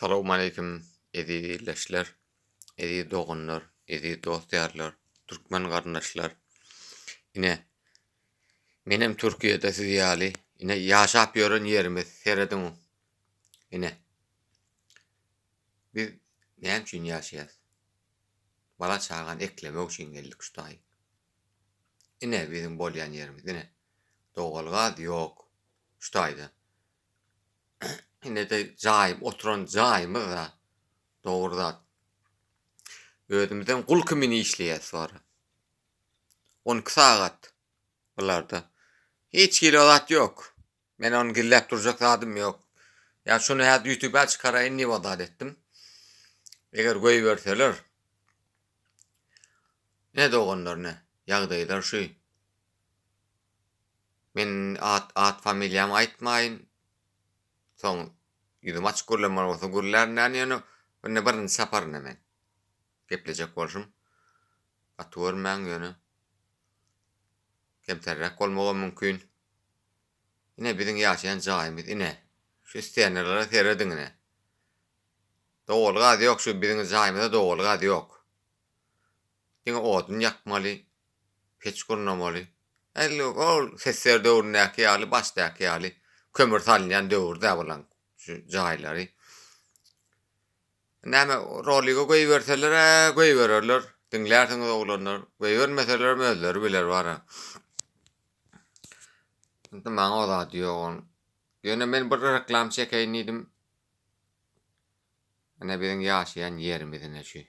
Salowmaleýkim eziz ildeşler, eziz doganlar, eziz dost-ýarlar, türkmen garyndaşlar. Ine, menem Türkiýede siz ýaly, ine ýaşap ýören ýerimiz, serediň. Ine. Biz näme üçin ýaşaýas? Bala çagany eklemek üçin geldik şu taýy. Ine biziň bolýan ýerimiz, ine. Dogalgaz ýok şu taýda. Ine-de jaýym, oturan jaýymyz-da dogry zat. Özümizem gul kimin işleýäs wara. 12 sagat bularda. Hiç hili o zat ýok. Men ony gizläp durjak zadym ýok. Ýa şuny häzir YouTube-a çykaraýyn diýip o zat etdim. Eger goýberseler. Ne doganlar ne ýagdaýlar şu. Men at at familiýamy aýtmaýyn. Soň ýüzüm açyk gürlemeli bolsa gürlärin däl ýöne indi birinji saparynda men geplejek bolşum. Gaty görmäň ýöne kemterräk bolmagam mümkin. Ine biziň ýaşaýan jaýymyz ine. Şu stenalara serediň ine. Doly gaz ýok şu biziň jaýymyzda doly gaz ýok. Diňe odun ýakmaly, peç gurnamaly. Ähli ol SSR döwründäki ýaly, başdaky ýaly kömür salynýan döwür-dä bulaň şu jaýlary. Näme rolige goýberseler-ä goýbererler. Diňlärsiňiz oglanlar. Goýbermeselerem özleri biler bara. Indi maňa o zady ýok onuň. Ýöne men bir reklam çekeýin diýdim. Ine biziň ýaşaýan ýerimiz ine şu.